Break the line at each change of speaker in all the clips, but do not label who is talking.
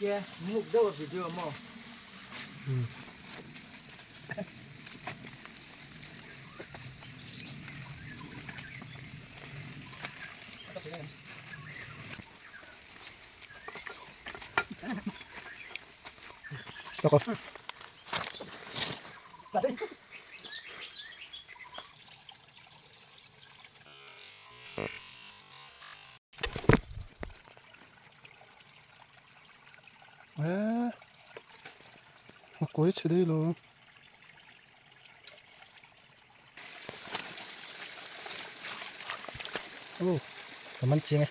Ke muk deuh a video maw?
A kawi chhe daih lo. Aw ka man chiang e.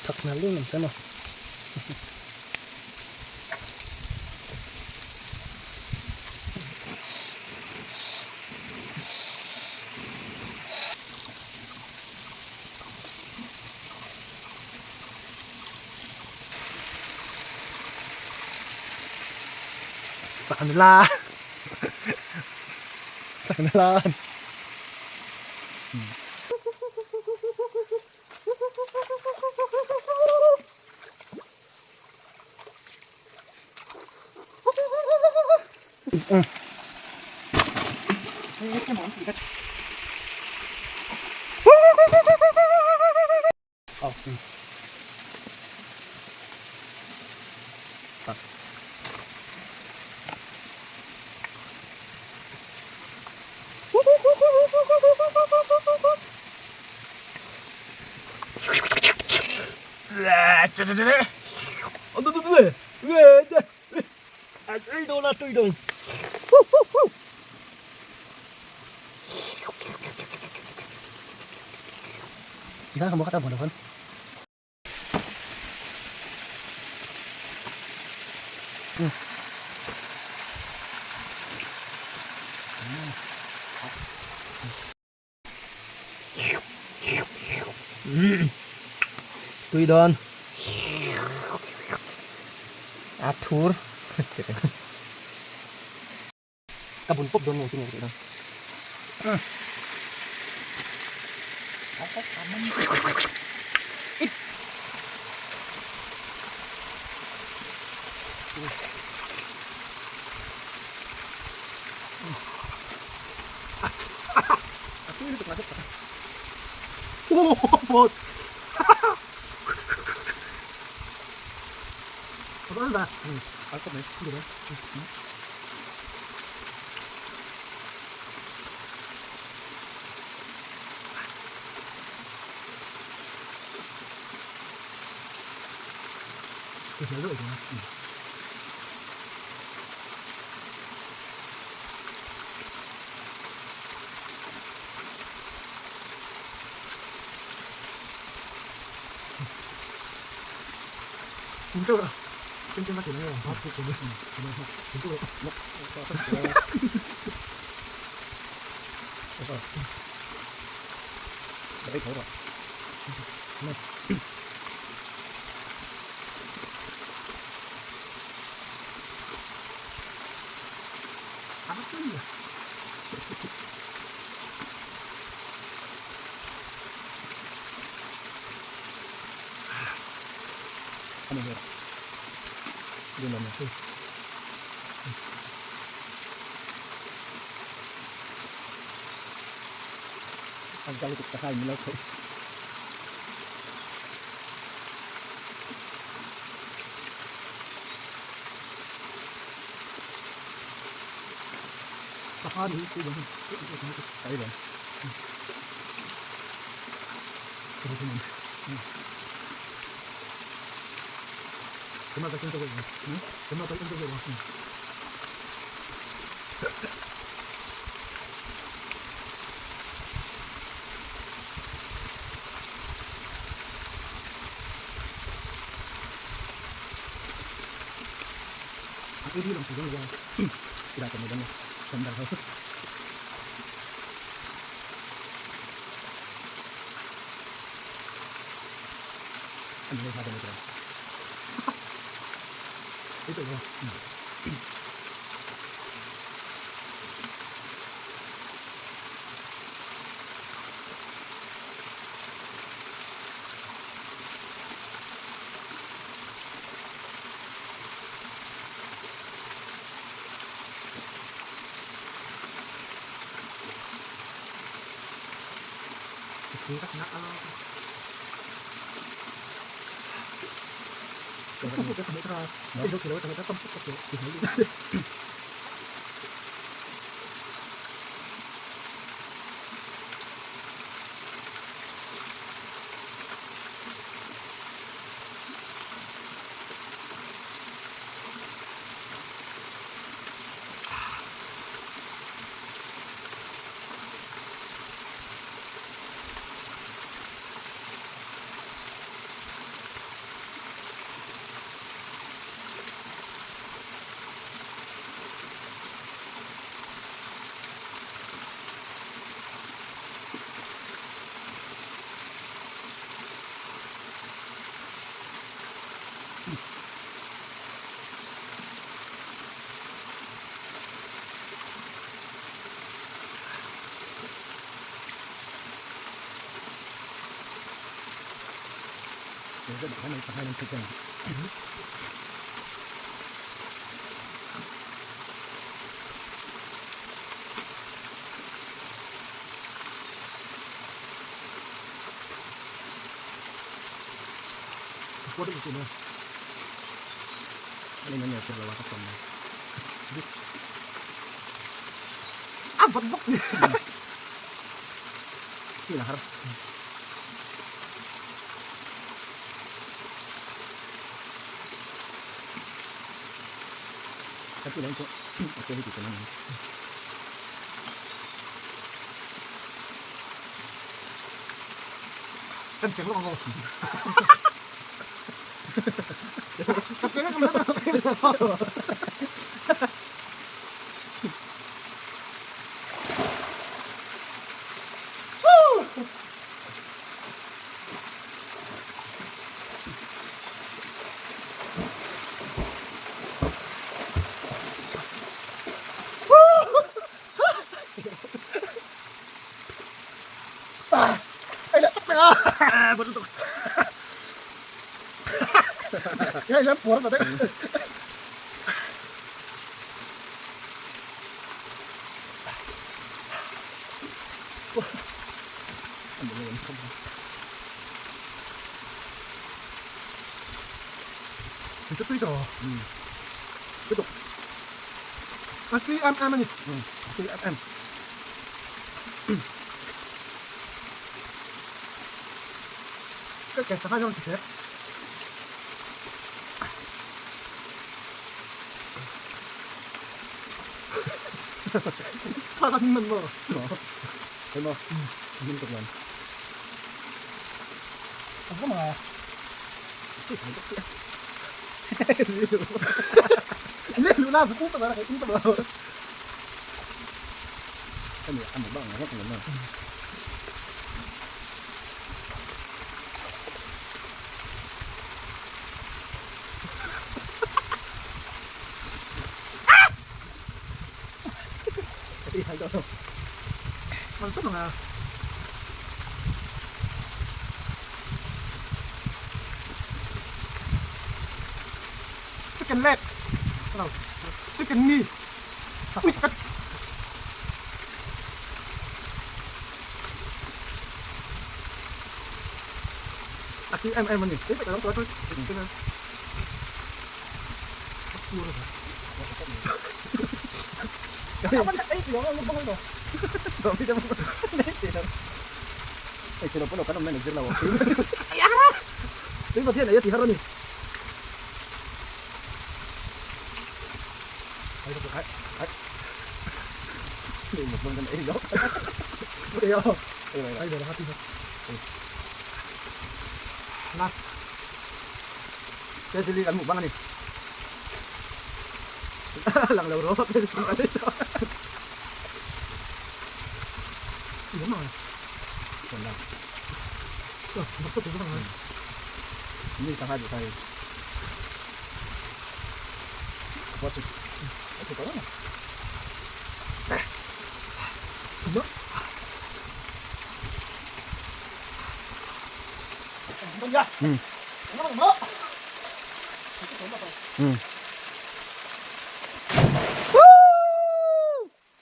Thật là luôn làm sao mà Sàn la. Sàn la.
Tui dawn a thur ka bun pawp dawn nge chu nge tih dawn.
A vawt bawk si. Kan cheng lawk ang aw. Ka cheng ang aw. A tui em em a ni. A tui em em. Cái kẹt sangha trong thịt. Sa kan man mo.
Thấy không? Minh tục lần.
Không có mà. Lên lũ lao cũng tập là cũng tập rồi.
Cái này ăn một bao rất là ngon.
Mình rất là Chicken leg. Chicken knee. Ui, cắt. À, chứ em em mình nhỉ? Đấy, phải đóng cửa thôi.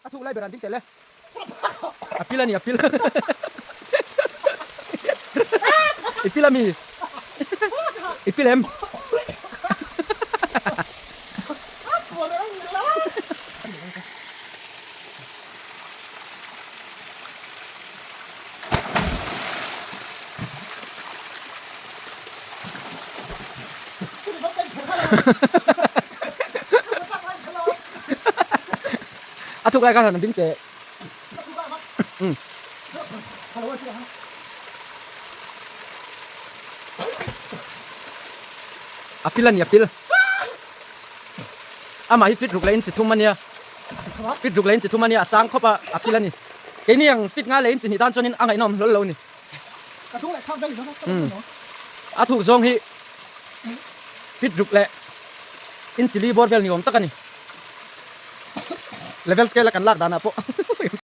A thuk lai ber an ding tel e. A pil a ni a pil. I pil a mi. I pil em. A thuk lai kha an ding teh. A pil a ni a pil. Amah hi fit ruk leh in chi thum a nia. Fit ruk leh in chi thum a nia a sang khawp a a pil a ni. Keini ang fit nga leh in chi hnih tan chuanin a ngaihnawm hlawl lo a ni. A thuk zawng hi fit ruk leh in chi li bawr vel ni awm tak a ni. Level scale a kan lak danah pawh.